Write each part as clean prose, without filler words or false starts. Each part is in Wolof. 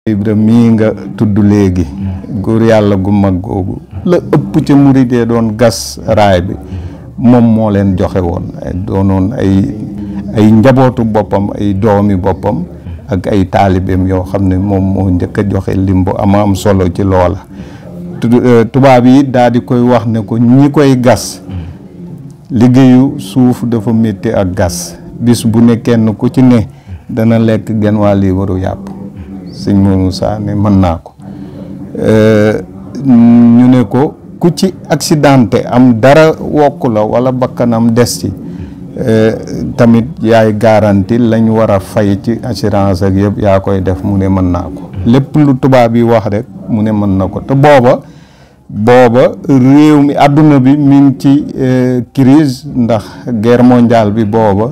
Ibra mii nga tudd léegi góor yàlla gu mag googu la ëpp ca muridee doon gas raay bi moom moo leen joxe woon doonoon ay njabootu boppam ay doomi boppam ak ay taalibeem yoo xam ne moom moo njëkk a joxe lim bu am solo ci loola tubaab yi daal di koy wax ne ko ñi koy gas liggéeyu suuf dafa métti ak gas bis bu ne kenn ku ci ne dana lekk genn waa liibaru yàpp sëñ Moussa ne mën naa ko ñu ne ko ku ci accidenté am dara wokk la wala bakkanam des ci tamit yaay garanti lañ war a fay ci assurance ak yëpp yaa koy def mu ne mën naa ko lépp lu tubaab yi wax rek mu ne mën na ko te booba réew mi àdduna bi mi ngi ci crise ndax guerre mondiale bi booba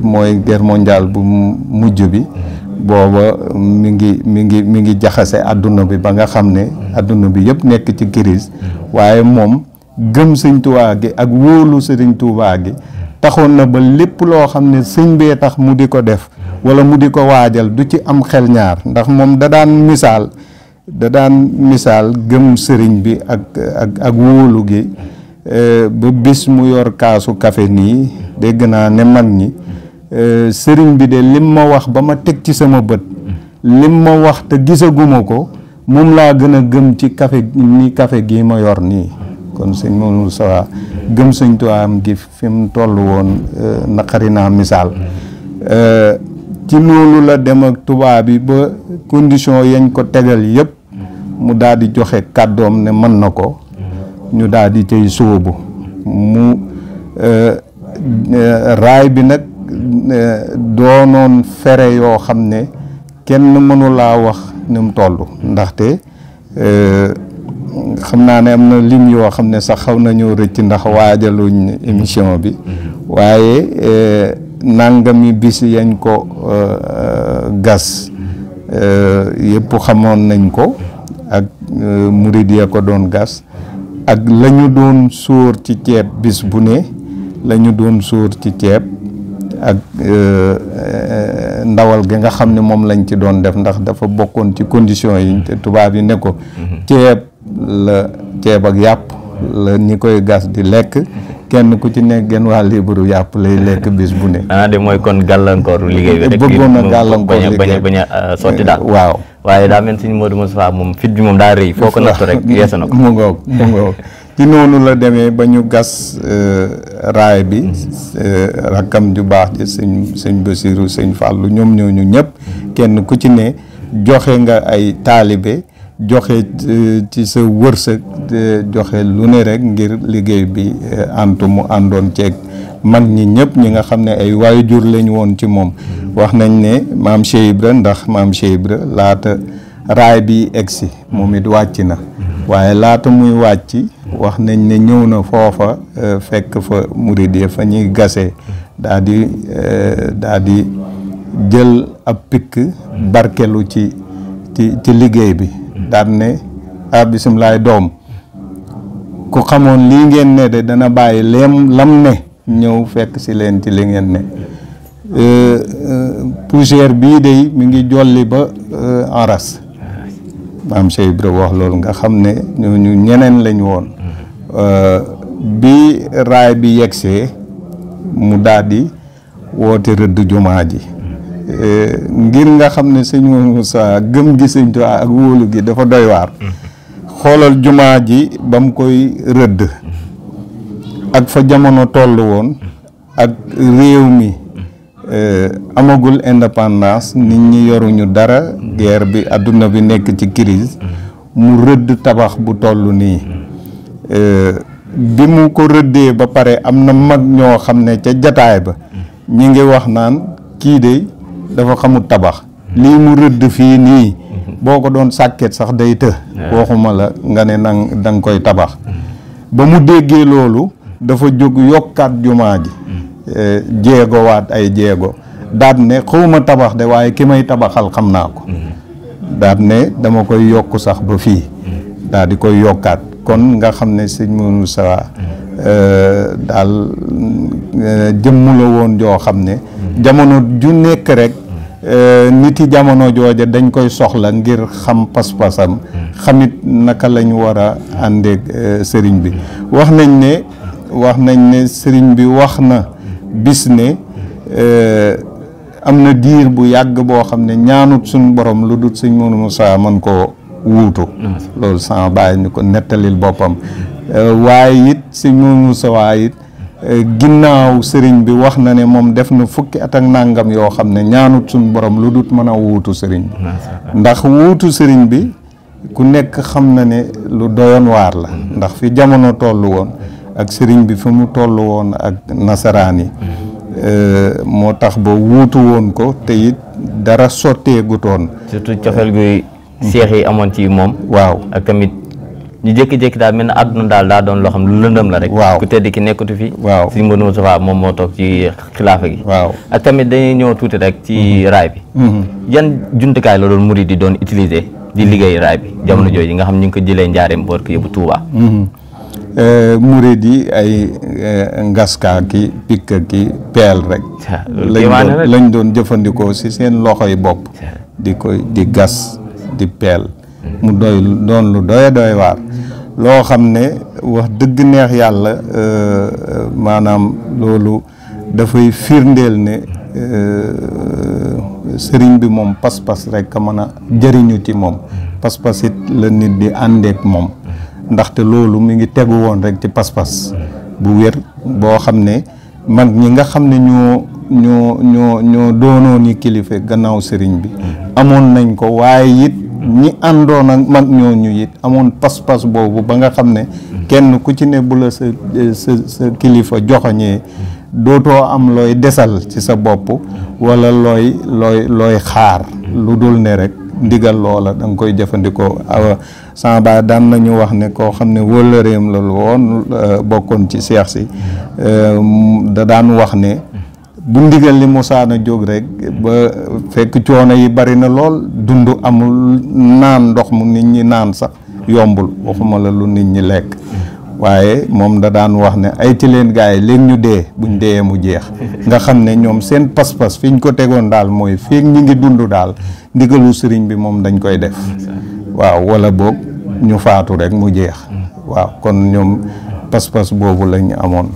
mooy guerre mondiale bu mujj bi booba mi ngi jaxase àdduna bi ba nga xam ne àdduna bi yëpp nekk ci crise waaye moom gëm sëñ Tuubaa gi ak wóolu sëriñ Tuubaa gi taxoon na ba lépp loo xam ne sëñ bee tax mu di ko def wala mu di ko waajal du ci am xel ñaar ndax moom da daan misaal gëm sëriñ bi ak wóolu gi ba bis mu yor kaasu café nii dégg naa ne mag ñi sëriñ bi de lim ma wax ba ma teg ci sama bët lim ma wax te gisaguma ko moom laa gën a gëm ci café gii ma yor nii kon sëñ Moussa gëm sëñ Tuubaa am gi fi mu toll woon naqari naa misaal ci loolu la dem ak tubaab bi ba condition yañ ko tegal yëpp mu daal di joxe kàddoom ne mën na ko ñu daal di cay sóobu mu raay bi nag doonoon fere yoo xam ne kenn mënu laa wax ni mu toll ndaxte xam naa ne am na lim yoo xam ne sax xaw nañoo rëcc ndax waajaluñ émission bi waaye nangami bis yañ ko gas yëpp xamoon nañ ko ak murid ya ko doon gas ak la ñu doon sóor ci ceeb bis bu ne la ñu doon sóor ci ceeb ak ndawal gi nga xam ne moom lañ ci doon def ndax dafa bokkoon ci condition yi te tubaab yi ne ko ceeb ak yàpp la ñi koy gas di lekk kenn ku ci nekk genn waa liibaru yàpp lay lekk bis bu ne. de mooy kon gàllankooru liggéey bi rek bëggoon na gàllankoor liggéey bañ a sotti daal. waaw waaye daa mel Sëñ Modou Moustapha moom fit bi moom daa rëy foo ko nattu rek yeesa na ko. mu ngoog ci noonu la demee ba ñu gas raay bi rakkam ju baax ji sëñ Basiru sëñ Fàllu ñoom ñooñu ñëpp kenn ku ci ne joxe nga ay taalibe joxe ci sa wërsëg joxe lu ne rek ngir liggéey bi antu mu àndoon ceeg mag ñi ñëpp ñi nga xam ne ay waajur lañ woon ci moom wax nañ ne maam Cheikh Ibra ndax maam Cheikh Ibra laata raay bi egsi moom it wàcc na waaye laata muy wàcc wax nañ ne ñëw na foofa fekk fa murid yi fa ñuy gasee daa di jël ab pikk barkelu ci liggéey bi daal ne bisimilaay doom ku xamoon lii ngeen ne de dana bàyyi lam ne ñëw fekk si leen ci li ngeen ne poussière bii de mi ngi jolli ba aras maam Cheikh Ibra wax loolu nga xam ne ñooñu ñeneen lañ woon bi raay bi yegsee mu daal di woote rëdd jumaa ji ngir nga xam ne sëñ Moussa gëm gi sëñ Tuubaa ak wóolu gi dafa doy waar xoolal jumaa ji ba mu koy rëdd ak fa jamono toll woon ak réew mi amagul indépendance nit ñi yoruñu dara guerre bi àdduna bi nekk ci crise mu rëdd tabax bu toll nii bi mu ko rëddee ba pare am na mag ñoo xam ne ca jataay ba ñi ngi wax naan kii de dafa xamul tabax lii mu rëdd fii nii boo ko doon sàkket sax day të waxuma la nga ne da nga koy tabax ba mu déggee loolu dafa jóg yokkaat jumaa ji jéegowaat ay jéego daat ne xawma tabax de waaye ki may tabaxal xam naa ko daat ne dama koy yokk sax ba fii daal di koy yokkaat kon nga xam ne sëñ Moussa daal jëmm la woon joo xam ne jamono ju nekk rek nit yi jamono jooja dañ koy soxla ngir xam pas-pasam xamit naka lañ war a àndeeg sëriñ bi wax nañ ne sëriñ bi wax na bis ne am na diir bu yàgg boo xam ne ñaanut suñ borom lu dul sëñ Modou Moussa man koo wuutu loolu sama bàyyi ñu ko nettalil boppam waaye it sëñ Modou Moussa waaye it ginnaaw sëriñ bi wax na ne moom def na fukki at ak nàngam yoo xam ne ñaanut suñ borom lu dul mën a wuutu sëriñ bi ndax wuutu sëriñ bi ku nekk xam na ne lu doyoon waar la ndax fi jamono toll woon ak sëriñ bi fi mu toll woon ak nasaraan yi moo tax ba wuutu woon ko te it dara sotteegutoon surtout cofeel guy seex yi amoon ci moom waaw ak tamit ñu jékki-jékki daal mel na àdduna daal daa doon loo xam lu lëndëm la rek waaw ku tedd ki nekkatu fi waaw Sëñ Modou Moustapha moom moo toog ci xilaafa gi waaw ak tamit dañuy ñëw tuuti rek ci raay bi yan jumtukaay la doon murid di doon utiliser di liggéey raay bi jamono jooju nga xam ñu ngi ko jëlee njaareem boor ko yóbbu Touba murid yi ay ngaska ki pikka ki peel rek lañ doon jëfandikoo si seen loxoy bopp di gas di peel mu doon lu doy waar loo xam ne wax dëgg neex yàlla maanaam loolu dafay firndeel ne sëriñ bi moom pas-pas rek a mën a jëriñu ci moom pas-pas it la nit di àndeek moom ndaxte loolu mi ngi tegu woon rek ci pas-pas bu wér boo xam ne mag ñi nga xam ne ñoo doonoon yi kilifa gannaaw sëriñ bi amoon nañ ko waaye it ñi àndoon ak mag ñooñu it amoon pas-pas boobu ba nga xam ne kenn ku ci ne bu la sa kilifa joxoñee dootoo am looy desal ci sa bopp wala looy xaar lu dul ne rek ndigal loola da nga koy jëfandikoo sama baay daan nañu wax ne koo xam ne wëllëreem la woon bokkoon ci seex si da daan wax ne bu ndigal li mosaana jóg rek ba fekk coono yi bari na lool dund amul naan ndox mu nit ñi naan sax yombul waxuma la lu nit ñi lekk waaye moom da daan wax ne ay ci leen gaay leen ñu dee buñ dee mu jeex nga xam ne ñoom seen pas-pas fi ñu ko tegoon daal mooy feek ñi ngi dund daal ndigalu sëriñ bi moom dañ koy def waaw wala boog ñu faatu rek mu jeex waaw kon ñoom pas-pas boobu lañ amoon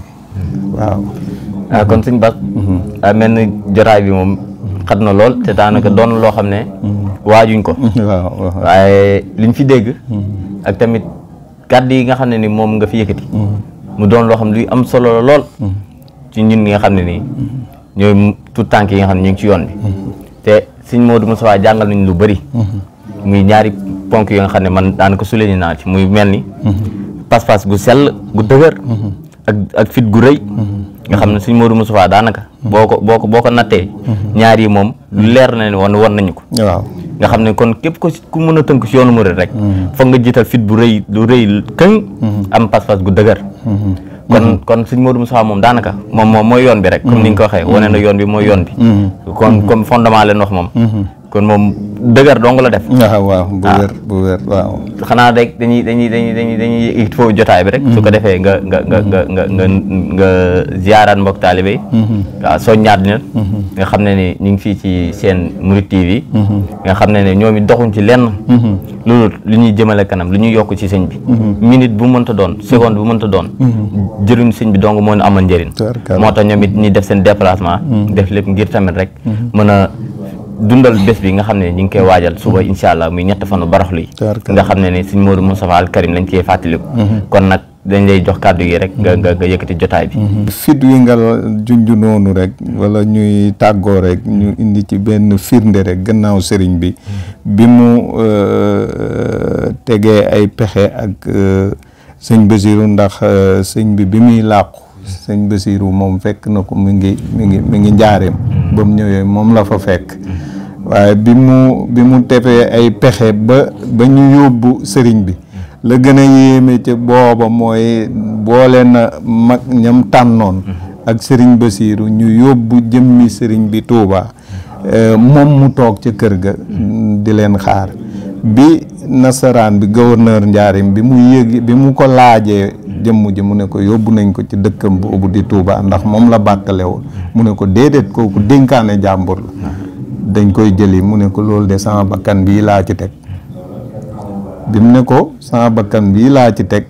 waaw kon suñ bas mel ni jotaay bi moom xat na lool te daanaka doon loo xam ne waajuñ ko waaw waaye liñ fi dégg ak tamit kàddu yi nga xam ne ni moom nga fi yëkkati mu doon loo xam ne luy am solo la lool ci ñun ñi nga xam ne nii ñooy tout tànk yi nga xam ne ñu ngi ci yoon bi te Sëñ Modou Moustapha jàngal nañ lu bëri muy ñaari ponk yi nga xam ne man daanaka souligné naa ci muy mel ni pas-pas gu sell gu dëgër ak fit gu rëy nga xam ne Sëñ Modou Moustapha daanaka boo ko nattee ñaar yi moom lu leer na ne won nañu ko waaw nga xam ne kon képp ku mën a tënk si yoonu murid rek foog nga jiital fit bu rëy lu rëy këng am pas-pas gu dëgër kon Sëñ Modou Moustapha moom daanaka moom mooy yoon bi rek comme ni nga ko waxee wane na yoon bi mooy yoon bi kon comme fondement leen wax moom kon moom dëgër dong la def waaw bu wér waaw xanaa rek dañuy foofu jotaay bi rek su ko defee nga ziaraat mbokk taalibe yi waaw soññaat leen nga xam ne ni ñu ngi fii ci seen Mouride TV nga xam ne ñoom it doxuñ ci lenn loolu lu ñuy jëmale kanam lu ñuy yokk ci sëñ bi minute bu mënta doon seconde bu mënta doon jëriñ sëñ bi dong moo ñu amal njëriñ moo tax ñoom it ñuy def seen déplacement def lépp ngir tamit rek mën a dundal bés bi nga xam ne ñu ngi koy waajal suba incha allah muy ñett fanu baraxlu yi nga xam ne ni Sëñ Modou Moustapha Al Karim lañ koy fàttaliku kon nag dañ lay jox kàddu gi rek nga yëkkati jotaay bi fit wi nga junj noonu rek wala ñuy tàggoo rek ñu indi ci benn firnde rek gannaaw sëriñ bi mu tegee ay pexe ak sëñ Basiru ndax sëñ bi muy làqu sëñ Basiru moom fekk na ko mi ngi njaareem ba mu ñëwee moom la fa fekk waaye bi mu tefee ay pexe ba ñu yóbbu sëriñ bi la gën a yéeme ca booba mooy boole na mag ñam tànnoon ak sëriñ Basiru ñu yóbbu jëmmi sëriñ bi Tuuba moom mu toog ca kër ga di leen xaar bi nasaraan bi gouverneur njaarim bi mu ko laajee jëmm ji mu ne ko yóbbu nañ ko ci dëkkam boobu di Touba ndax moom la bàttale woon mu ne ko déedéet kooku dénkaane jàmbur la dañ koy jëli mu ne ko loolu de sama bakkan bii laa ci teg bi mu ne ko sama bakkan bii laa ci teg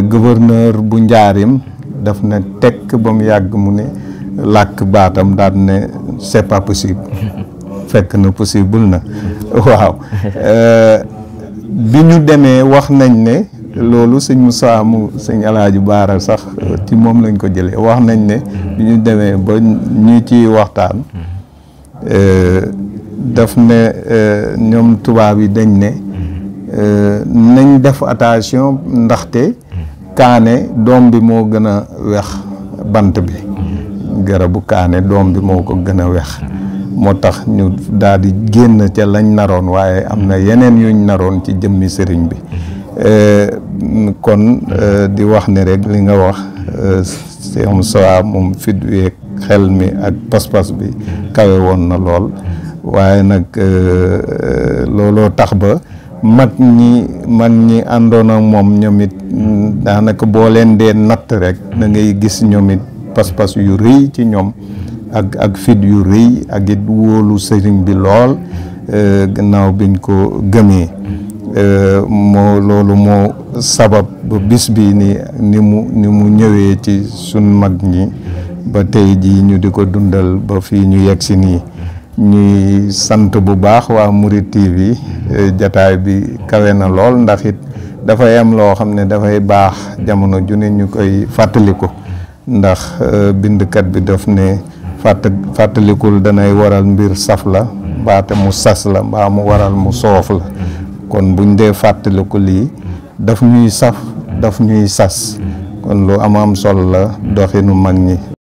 gouverneur bu njaarim daf ne tekk ba mu yàgg mu ne làkk baatam daal ne c'est pas possible fekk na possible na waaw bi ñu demee wax nañ ne loolu sëñ Moussa mu sëñ Alaaji Baara sax ci moom lañ ko jëlee wax nañ ne bi ñu demee ba ñu ci waxtaan daf ne ñoom tubaab yi dañ ne nañ def attention ndaxte kaane doom bi moo gën a wex bant bi garabu kaane doom bi moo ko gën a wex moo tax ñu daal di génn ca lañ naroon waaye am na yeneen yuñ naroon ci jëmmi sëriñ bi kon di wax ne rek li nga wax Cheikh Moussa moom fit wi xel mi ak pas-pas bi kawe woon na lool waaye nag looloo tax ba mag ñi àndoon ak moom ñoom it daanaka boo leen dee natt rek da ngay gis ñoom it pas-pas yu rëy ci ñoom ak fit yu rëy ak it wóolu sëriñ bi lool gannaaw biñ ko gëmee loolu moo sabab ba bis bi ni mu ñëwee ci suñ mag ñi ba tey jii ñu di ko dundal ba fii ñu yegg si nii ñuy sant bu baax waa Mouride TV jataay bi kawe na lool ndax it dafay am loo xam ne dafay baax jamono ju ne ñu koy fàttaliku ndax bindkat bi daf ne fàttalikul danay waral mbir saf la mbaate mu sas la mbaa mu waral mu soof la kon buñ dee fàttaliku lii daf ñuy saf daf ñuy sas kon lu am solo la doxinu mag ñi